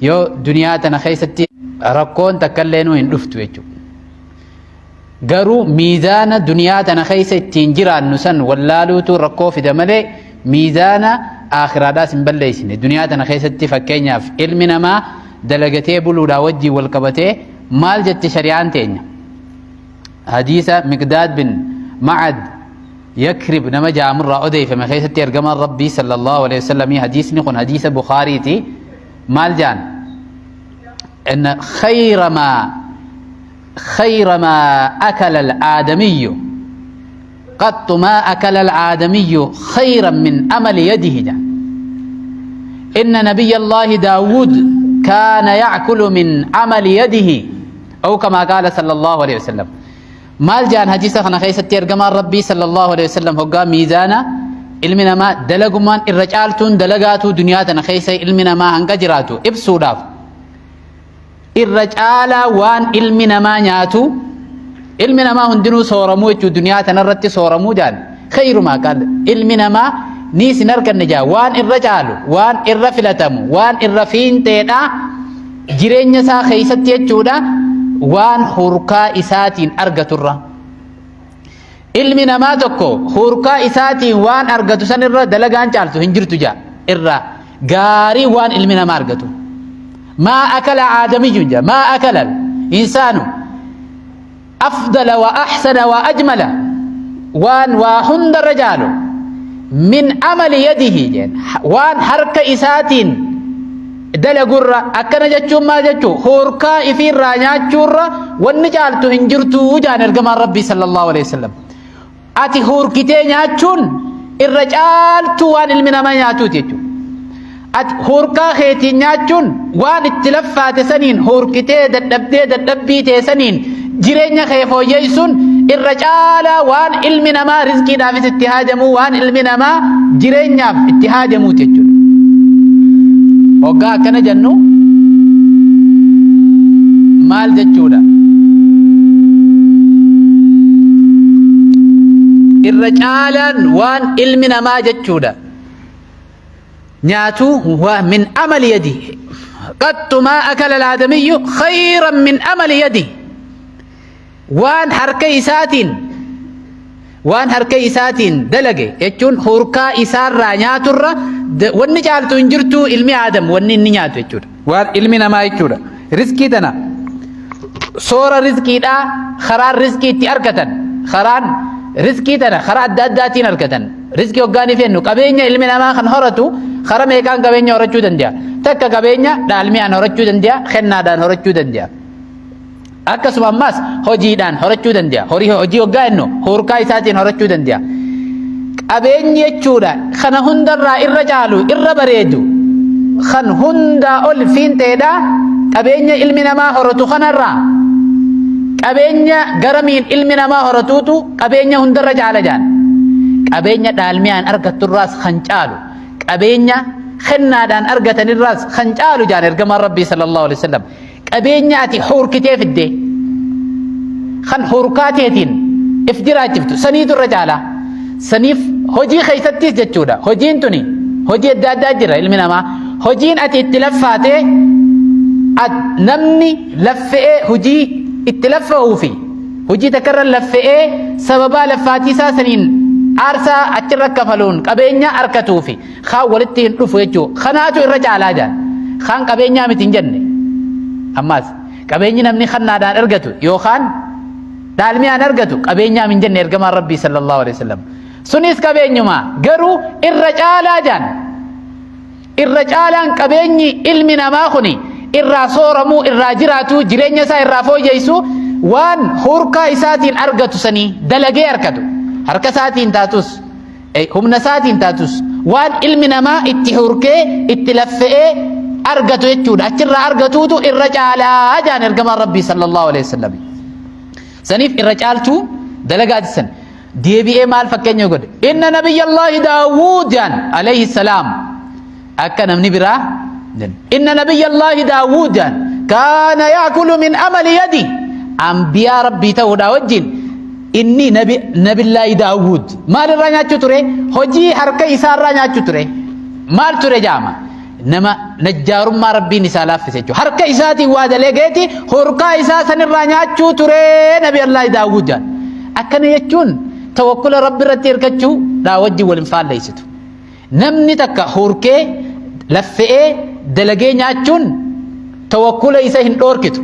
Yoo duniyaa tana keessatti rakkoon takka illee nu hin dhuftu jechuudha. Garuu miizaana duniyaa tana keessa ittiin jiraannu san wallaaluutu rakkoo fida malee miizaana aakhiraadhaas hin balleessine. Duniyaa tana keessatti fakkeenyaaf ilmi namaa dalagatee buluudhaa wajjiin wal qabatee maal jetti shari'aan teenya? Hadiisa Miqdaad bin Ma'ad Yakrib nama ja'amurraa odeeffame keessatti ergamaan Rabbii sallallahu alaihi wasallam, hadiisni kun hadiisa Bukhaariiti, maal ja'an? إن خير ما أكل الآدمي قط ما أكل الآدمي خيرا من عمل يده جان. إن نبي الله داود كان يأكل من عمل يده أو كما قال صلى الله عليه وسلم. Maal jaan hadiisa kana keessatti ergamaan Rabbii sallallahu alaihi wasallam? Hoggaa miizaana ilmi namaa dalagumaan irra caaltuun dalagaatuu duniyaa tana keessa ilmi namaa hanga jiraatu ibsuudhaaf, irra caalaa waan ilmi namaa nyaatu, ilmi namaa hundinuu sooramuu jechuu, duniyaa tanarratti sooramuu jaan, khayrumaa qaal ilmi namaa ni isin arganne jaa, waan irra caalu, waan irra filatamu, waan irra fiinxeedha jireenya isaa keessatti jechuudha, waan hurkaa isaatiin argaturra. Ilmi namaa tokko hurkaa isaatiin waan argatu sanirra dalagaan caaltu hin jirtu jaa, irra gaarii waan ilmi namaa argatu. ما أكل آدمي jaa، ما أكل الإنسان أفضل وأحسن وأجمل waan waa hundarra caalu من عمل يده jeen, waan harka isaatiin dalagurra. Akkana jechuun maal jechuu? Hurkaa ifiirraa nyaachuurra wanni caaltu hin jirtu jaan ergamaan Rabbii sallallahu alaihi wasallam. Ati hurkitee nyaachuun irra caaltu waan ilmi namaa nyaatuuti jechuudha. Ati hurkaa keetiin nyaachuun, waan itti laffaate saniin hurkitee dadhabdee dadhabbii ta'e saniin jireenya kee fooyyessuun irra caalaa waan ilmi namaa rizqiidhaafis itti haajamu, waan ilmi namaa jireenyaaf itti haajamuuti jechuudha. Hoggaa akkana jennu maal jechuudha? Irra caalaan waan ilmi namaa jechuudha nyaatu waa من عمل يده. قط ما أكل الآدمي خيرا من عمل يده, waan harka isaatiin, waan harka isaatiin dalage jechuun hurkaa isaarraa nyaaturra wanni caaltu hin jirtu, ilmi aadam wanni inni nyaatu jechuudha, waan ilmi namaa jechuudha. Rizqii tana, soora rizqiidhaa, karaan rizqii itti argatan, karaan rizqii tana karaa adda addaatiin argatan. Rizqii hoggaanii fennu, qabeenya ilmi namaa kan horatu karaa meeqaan qabeenya horachuu danda'a? Takka qabeenya dhaalmiyaan horachuu danda'a, kennaadhaan horachuu danda'a, akkasuma ammas hojiidhaan horachuu danda'a. Horii, hojii hoggaa jennu, hurkaa isaatiin horachuu danda'a. Qabeenyi jechuudha kana hundarraa irra caalu, irra bareedu, kan hundaa ol fiinxeedha. Qabeenya ilmi namaa horatu kanarraa qabeenya garamiin ilmi namaa horatuutu qabeenya hundarra caala jaan? Qabeenya dhaalmiyaan argatturraas kan caalu, qabeenya kennaadhaan argatanirraas kan caalu jaan ergamaan Rabbii sallallahu alaihi wasallam, qabeenya ati hurkitee fidde, kan hurkaa teetiin if jiraachiftu saniitu irra caala. Saniif hojii keessattis jechuudha, hojiin tuni hojii adda addaa jira. Ilmi namaa hojiin ati itti laffaatee, namni laffe'ee hojii itti laffa'uu fi hojii takkarra laffe'ee sababaa laffaatii isaa saniin aarsaa achirra kafaluun qabeenya argatuu fi kaan walitti hin dhufu jechuudha. Kanaatu irra caalaa jaan. Kaan qabeenyaa miti hin jenne. Ammaas qabeenyi namni kannaadhaan argatu yookaan dhaalmiyaan argatu qabeenyaa hin jenne ergamaan Rabbii sallallahu alaihi wasallam. Sunis qabeenyuma, garuu irra caalaa jaan. Irra caalaan qabeenyi ilmi namaa kuni irraa sooramuu, irraa jiraatu, jireenya isaa irraa fooyyessu, waan hurkaa isaatiin argatu sanii dalagee argatu, harka isaatiin taatus, humna isaatiin taatus, waan ilmi namaa itti hurkee itti laffe'ee argatu jechuudha, achirraa argatuutu irra caalaa jaan ergamaan Rabbii sallallahu alaihi wasallam. Saniif irra caaltuu dalagaati san. Deebi'ee maal fakkeenya godhe? إن نبي الله داود jaan عليه السلام, akka namni biraa, إن نبي الله داود jaan كان يأكل من عمل يده. Ambiyaa Rabbii ta'uudha wajjin inni nabillaahi Daawud maal irraa nyaachuu ture? Hojii harka isaarraa nyaachuu ture. Maal ture jaama? Nama najjaarummaa Rabbiin isaa laaffise jechuudha. Harka isaatiin waa dalageeti hurkaa isaa sanirraa nyaachuu ture Nabi Allah Daawud jedhan. Akkana jechuun tawakkula Rabbi irratti hirkachuu dhaa wajjin wal hin faalleessitu. Namni takka hurkee laffe'ee dalagee nyaachuun tawakkula isa hin dhoorkitu.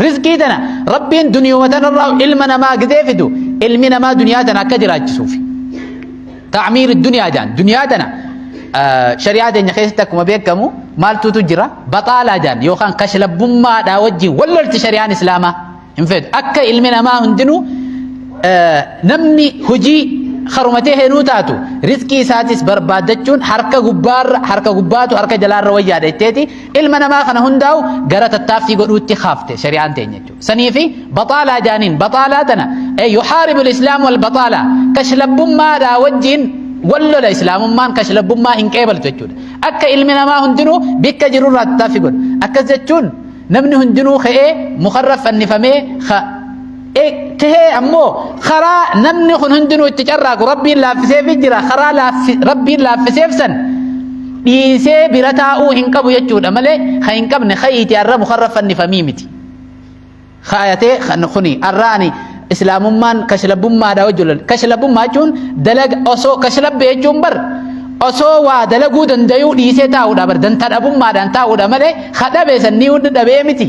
Rizqii tana Rabbiin duniyuma tanarraa ilma namaa gizee fidu ilmi namaa duniyaa tana akka jiraachisuufi. Ta'miir duniyaa jaan duniyaa tana shari'aa teenya keessatti akkuma beekamu maaltuutu jira baxaalaa jaan yookaan kashlabbummaadhaa wajjin wal lolti shari'aan islaamaa hin feetu. Akka ilmi namaa hundinuu namni hojii karumatee heenuu taatu rizqii isaatis barbaaddachuun harka gubbaarra harka gubbaatu harka jalaarra wayyaadha jetteeti ilma namaa kana hundaa'u gara tattaaffii godhuutti kaafte shari'aan teenya jechuudha. Saniifi baxaalaa jaaniin baxaalaa tana yuhaaribu islaam wal baxaalaa kashlabbummaadhaa wajjin wal lola islaamummaan kashlabbummaa hin qeebaltu jechuudha. Akka ilmi namaa hundinuu bikka jirurraa tattaaffii godhu. Akkas jechuun namni hundinuu ka'ee mukarra fannifamee tahee ammoo karaa namni kun hundinuu itti carraaqu Rabbiin laaffiseefi jira karaa Rabbiin laaffiseef san dhiisee bira taa'uu hin qabu jechuudha malee ka hin qabne ka'iiti har'a mukarra fannifamii miti. Kaayatee kuni har'a ani islaamummaan kashlabbummaadha wajjin kashlabbummaa jechuun dalaga osoo kashlabbe jechuun bar osoo waa dalaguu dandayuu dhiisee taa'uudha bar dantaa dhabummaadhaan taa'uudha malee kadhabe sannii hundi dhabee miti.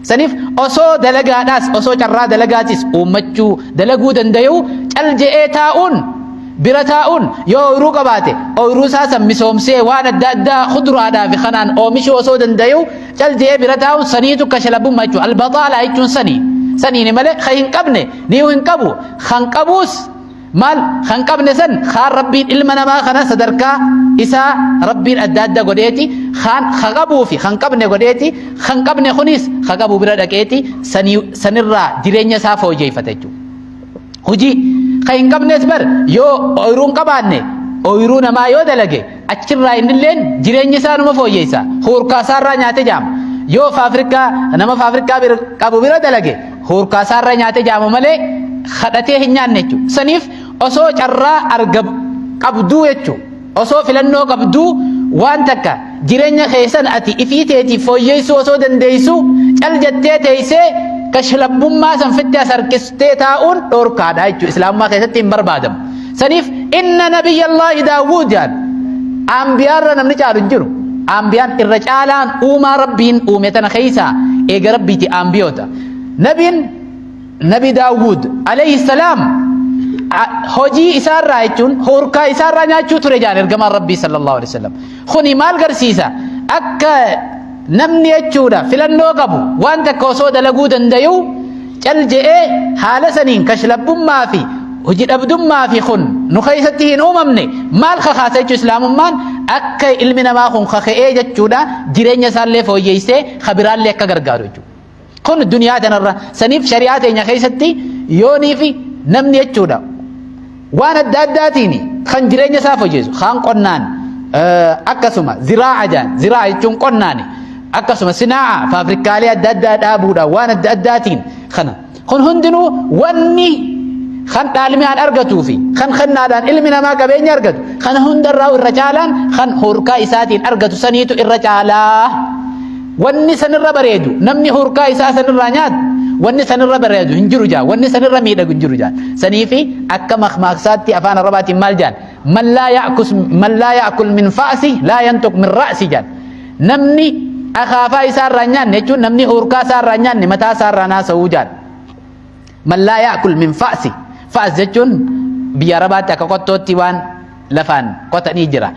Saniif osoo dalagaadhaas osoo carraa dalagaatis uummachuu dalaguu dandayuu cal je'ee taa'uun bira taa'uun yoo ooyiruu qabaate ooyiruu isaa san misoomsee waan adda addaa kuduraadhaa fi kanaan oomishuu osoo dandayuu cal je'ee bira taa'uun saniitu kashalabummaa jechuudha. Albaxaalaa jechuun sanii. Saniini malee kan hin qabne ni'uu hin qabu kan qabuus Maal kan qabne san kaan Rabbiin ilma namaa kana sadarkaa isaa Rabbiin adda adda godheeti kaan ka qabuu fi kan qabne godheeti kan qabne kunis ka qabu bira dhaqeeti sanirraa jireenya isaa fooyyeeffata jechuudha. Hojii kan hin qabnes bar yoo ooyiruu hin qabaanne ooyiruu namaa yoo dalage achirraa innilleen jireenya isaa numa fooyyeessa huurkaa isaarraa nyaate jaama yoo faafrikaa nama faafrikaa qabu bira dalage huurkaa isaarra nyaate jaama malee kadhatee hin nyaanne jechuudha. Saniif osoo carraa arga qabduu jechuudha. Osoo filannoo qabduu waan takka jireenya keessan ati ifii teetiif fooyyeessuu osoo dandeessu cal jettee teessee kashlabbummaa san fitti as harkistee taa'uun dhorkaadha jechuudha. Islaamummaa keessatti hin barbaadamu. Saniif inna nabiyyallaahi Daawuud jaan ambiyaarra namni caalu hin jiru. Ambiyaan irra caalaan uumaa Rabbiin uume tana keessaa eega Rabbiiti ambiyoota. Nabiin Nabi Daawuud alayhi salaam hojii isaarraa jechuun hurkaa isaarraa nyaachuu ture jaan ergamaan Rabbii sallallahu alaihi wasallam. Kuni maal garsiisa? Akka namni jechuudha filannoo qabu waan takka osoo dalaguu dandayu cal je'ee haala saniin kashlabbummaa fi hojii dhabdummaa fi kun nu keessatti hin uumamne maal kakaasa jechuu islaamummaan akka ilmi namaa kun kaka'ee jechuudha jireenya isaallee fooyyeessee kabiraallee akka gargaaru jechuudha. Kun duniyaa tanarra saniif shari'aa teenya keessatti yoonii fi namni jechuudha waan adda addaatiin kan jireenya isaa fooyyeessu kaan qonnaan akkasuma ziraa'a jaan ziraa'a jechuun qonnaani akkasuma sinaa'a faafrikaalee adda addaa dhaabuudhaan waan adda addaatiin kana kun hundinuu wanni kan dhaalmiyaan argatuu fi kan kennaadhaan ilmi namaa qabeenya argatu kana hundarraa irra caalaan kan hurkaa isaatiin argatu saniitu irra caalaa. Wanni sanirra bareedu namni hurkaa isaa sanirraa nyaatu wanni sanirra bareedu hin jiru jaa wanni sanirra miidhagu hin jiru jaa saniifi akka makmaaksaatti afaan arabaatiin maal jaan man laa ya'kus man laa ya'kul min fa'si laa yantuq min ra'si jaan namni akaafaa isaarraa hin nyaanne jechuun namni hurkaa isaarraa hin nyaanne mataa isaarraa naasa'uu jaan man laa ya'kul min fa'si fa'as jechuun biyya arabaatti akka qottootti waan lafaan qotanii jira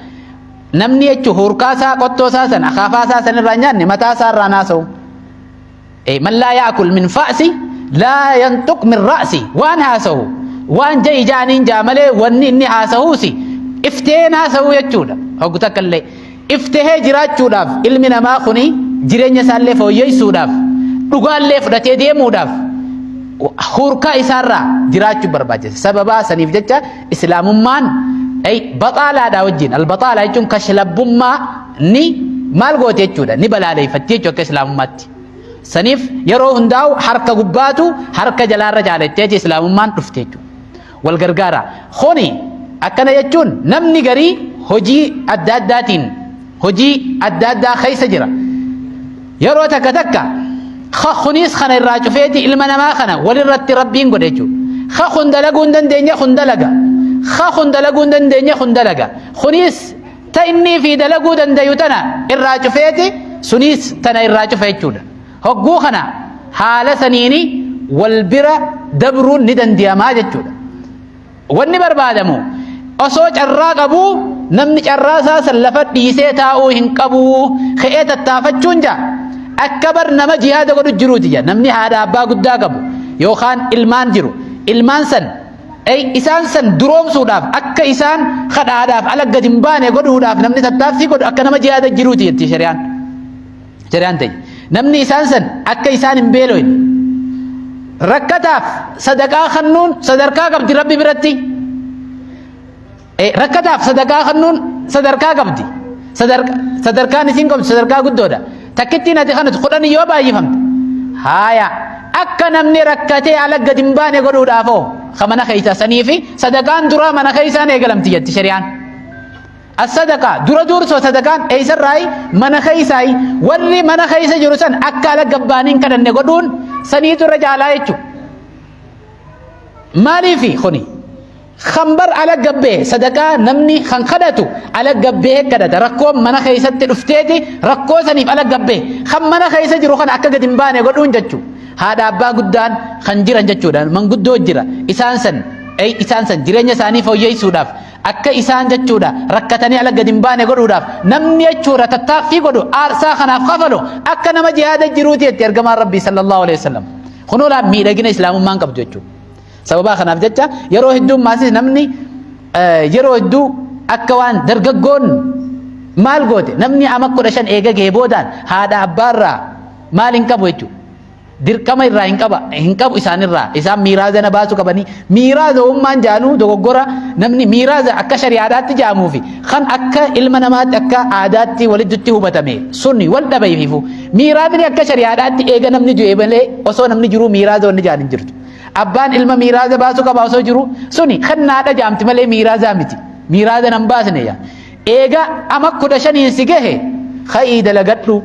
Namni jechuun hurkaa isaa qottoo isaa san akaafaa isaa san irraa hin nyaanne mataa isaa irraa naasa'u. Man laa yaakul min fa'si laa yantuq min ra'si waan haasa'u waan ja'i ja'aniin ja'a malee wanni inni haasa'uusi iftee naasa'u jechuudha. Hoggu takka illee iftehee jiraachuudhaaf ilmi namaa kuni jireenya isaallee fooyyessuudhaaf dhugaallee fudhatee deemuudhaaf hurkaa isaarraa jiraachuu barbaachisa. Sababaa saniif jecha Islaamummaan ay baxaalaadhaa wajjin albaxaalaa jechuun kashlabbummaa ni maal goote jechuudha ni balaaleeffatti jechuudha akka islaamummaatti. Saniif yeroo hundaa'u harka gubbaatu harka jalaarra jaalatteeti islaamummaan dhufte jechuudha. Wal gargaara. Kuni akkana jechuun namni garii hojii adda addaatiin Hojii adda addaa keessa jira. Yeroo takka takka kunis kana irraa cufeeti ilma namaa kana walirratti Rabbiin godhe jechuudha. Kun dalaguu hin dandeenye kun dalaga. Kun dalaguu hin dandeenye kun dalaga. Kunis ta inni fi dalaguu dandayu tana irraa cufeeti sunis tana irraa cufe jechuudha. Hogguu kana haala saniini wal bira dabruun ni dandayamaa jechuudha. Wanni barbaadamu osoo carraa qabuu namni carraa isaa san lafa dhiisee taa'uu hin qabu, ka'ee tattaafachuun jaa akka bar nama jihaada godhu jiruuti jaa. Namni haadha abbaa guddaa qabu yookaan ilmaan jiru, ilmaan san isaan san duroomsuudhaaf, akka isaan kadhaadhaaf ala gad hin baane godhuudhaaf namni tattaaffii godhu akka nama jihaada jiruuti jetti shari'aan. Shari'aan ta'e namni isaan san akka isaan hin beeloyne rakkataaf sadaqaa kennuun sadarkaa qabdi Rabbi biratti. Rakkataaf sadaqaa kennuun sadarkaa qabdi. Sadarkaan isiin qabdu sadarkaa guddoodha. Takkittiin ati kanatu 10 yoo baay'ifamte. Haaya, akka namni rakkatee ala gad hin baane godhuudhaafoo ka mana keessa sanii fi sadaqaan duraa mana keessaan eegalamti jetti shari'aan. As-sadaqa dura dursoo sadaqaan eessarraayi? Mana keessaayi. Warri mana keessa jiru san akka ala gabbaaniin kadhanne godhuun saniitu irra caalaa jechuudha. Maaliifi kuni? Kan bar ala gabbee sadaqaa namni kan kadhatu ala gabbee kadhata. Rakkoon mana keessatti dhufteeti rakkoo saniif ala gabbee. Kan mana keessa jiru kana akka gad hin baane godhuun jechuudha. Haadha abbaa guddaan kan jiran jechuudha. Manguddoo jira. Isaan san jireenya isaanii fooyyessuudhaaf, akka isaan jechuudha rakkatanii ala gad hin baane godhuudhaaf namni jechuudha tattaaffii godhu, aarsaa kanaaf kafalu akka nama jihaada jiruuti jetti ergamaan Rabbii sallallahu alaihi wasallam. Kunoo laa miidhagina islaamummaan qabdu jechuudha. Sababaa kanaaf jecha yeroo hedduu maasis namni yeroo hedduu akka waan dargaggoon maal goote, namni ama 15 eega gahee boodaan haadha abbaarraa maal hin qabu jechuudha. Dirqama irraa hin qaba hin qabu isaanirraa. Isaan miiraaza na baasuu qabanii, miiraaza ummaan jaanuu dogoggora. Namni miiraaza akka shari'aadhaatti jaamuu fi kan akka ilma namaatti akka aadaatti walittutti hubatame sunni wal dhabeefifu. Miiraazni akka shari'aadhaatti eega namni du'e malee osoo namni jiruu miiraaza wanni jaan hin jirtu. Abbaan ilma miiraaza baasuu qaba osoo jiru, suni kennaadha jaamti malee miiraazaa miti. Miiraaza nan baasne yaa. Eega ama 15n si gahe, ka'ii dalagadhu.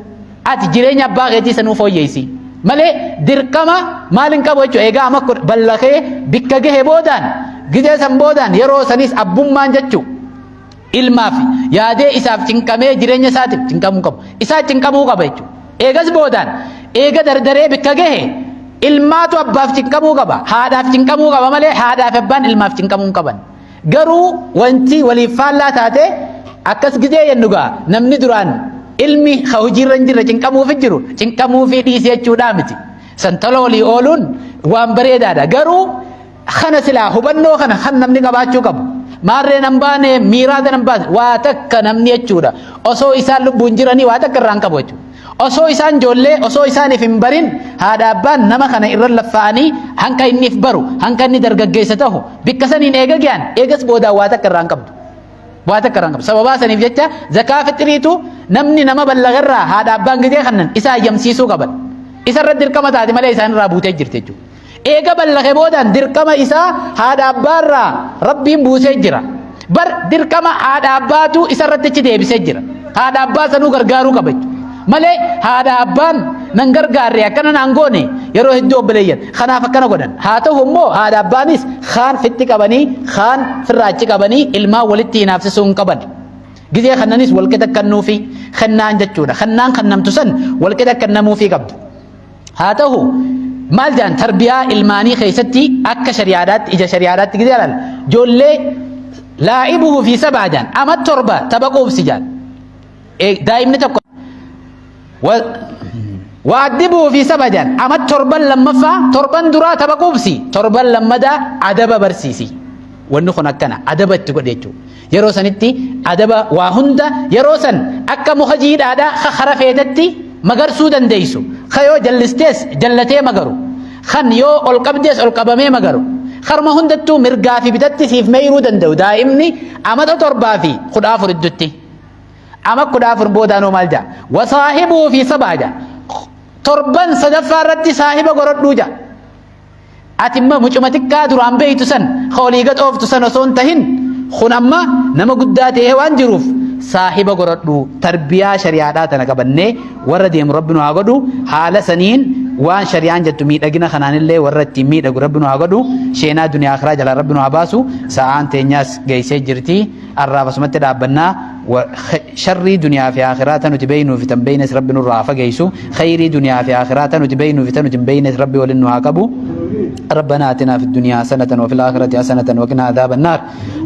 Ati jireenya abbaa keetii sanuu fooyyeessi malee dirqama maal hin qabu jechuudha. Egaa amma ballakee bikka gahe boodaan, gizee san boodaan, yeroo sanis abbummaan jechuu ilmaaf yaadee isaaf cinqamee jireenya isaatiif cinqamuu qabu, isaa cinqamuu qaba jechuudha. Eegas boodaan eega dardaree bikka gahe, ilmaatu abbaaf cinqamuu qaba, haadhaaf cinqamuu qaba malee haadhaaf abbaan ilmaaf cinqamuu hin qaban. Garuu wanti waliif faallaa taate akkas gizee jennu gaa, namni duraan ilmi ka hojiirra hin jirre cinqamuufi jiru cinqamuufi dhiisee jechuudhaa miti. San tola walii ooluun waan bareedaadha. Garuu kana silaa hubannoo kana kan namni qabaachuu qabu. Maarree nan baane, miiraada nan baane, waa takka namni jechuudha. Osoo isaan lubbuun jiranii waa takka irraa hin qabu jechuudha. Osoo isaan ijoollee osoo isaaniif hin barin haadha abbaan nama kana irra laffa'anii hanqa inni if baru, hanqa inni dargaggeessa tahu bikka saniin eega gahan, eegas boodaan waa takka irraa hin qabdu. Waa takka irraa hin qabdu. Sababaa saniif jecha zakaa fixiriitu namni nama ballagarraa haadha abbaan gizee kannan isa hayyamsiisuu qaban. Isarra dirqama taate malee isaan irraa buutee jirti jechuudha. Eega ballage boodaan dirqama isaa haadha abbaarraa Rabbiin buusee jira. Bar dirqama haadha abbaatu isarratti achi deebisee jira. Haadha abbaa sanuu gargaaruu qaba jechuudha. Malee haadha abbaan nan gargaarre, akkana naan goone, yeroo hedduu obboleeyyan kanaaf akkana godhan. Haa ta'u immoo haadha abbaanis kaan fitti qabanii kaan firraachi qabanii ilmaan walitti hinaafsisuu hin qaban. Gizee kannanis walqixa kennuufi kennaan jechuudha. Kennaan kennamtu san walqixa kennamuufii qabdu. Haa ta'u maal jedhan, tarbiyaa ilmaanii keessatti akka shari'aadhaatti, ija shari'aadhaatti gizee ilaala. Ijoollee laa'ibuhu fi sabaa jedhan, ama 7 tapha quubsi jedhan. Daa'imni tokko waaddibuhu fi saba jedhan, ama torban lammaffaa, torban duraa tapha quubsi, torban lammadaa adaba barsiisi. Wanni kun akkana adaba itti godhe jechuudha. Yeroo sanitti adaba waa hunda yeroo san akka muka jiidhaadhaa ka kara feetetti magarsuu dandeessu. Ka yoo jallistees jallatee magaru. Kan yoo ol qabdees ol qabamee magaru. Karuma hundattuu mirgaa fi bitatti siif meeyruu danda'u daa'imni amata 7 fi 14 iddutti. Ama 14 boodaanoo maal jedha? Wasaahibuu fi sabaa jedha. Torban sadaffaa irratti saahiba gorodhuu jedha. Ati immoo mucuma xiqqaa duraan beeytu san, ka olii gad ooftu san osoo hin tahin, kun amma nama guddaa ta'ee waan jiruuf Saahiba godhadhu. Tarbiyaa shari'aadhaa tana qabannee warra deemu Rabbi nu haa godhu. Haala saniin waan shari'aan jettu miidhagina kanaanillee warra ittiin miidhagu Rabbi nu haa godhu. Sheenaa duniyaa akhiraa jalaa Rabbi nu haa baasu. Sa'aan teenyaas geessee jirti. Arraaf asumatti dhaabbannaa. Sharrii duniyaa fi akhiraa tan nuti beeynuu fi tan beeynes Rabbi nurraa haa fageessu. Khayrii duniyaa fi akhiraa tan nuti beeynuu fi tan nuti hin beeynes Rabbi waliin nu haa qabu. ربنا آتنا في الدنيا حسنة وفي الآخرة حسنة وقنا عذاب النار.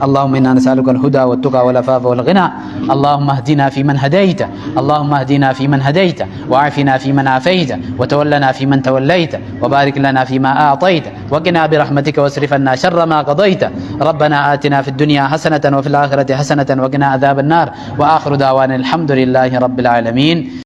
اللهم إنا نسألك الهدى والتقى والعفاف والغنى. اللهم اهدنا فيمن هديت، اللهم اهدنا فيمن هديت، وعافنا فيمن عافيت، وتولنا فيمن توليت، وبارك لنا فيما أعطيت، وقنا برحمتك واصرف عنا شر ما قضيت. ربنا آتنا في الدنيا حسنة وفي الآخرة حسنة وقنا عذاب النار. وآخر دعوانا الحمد لله رب العالمين.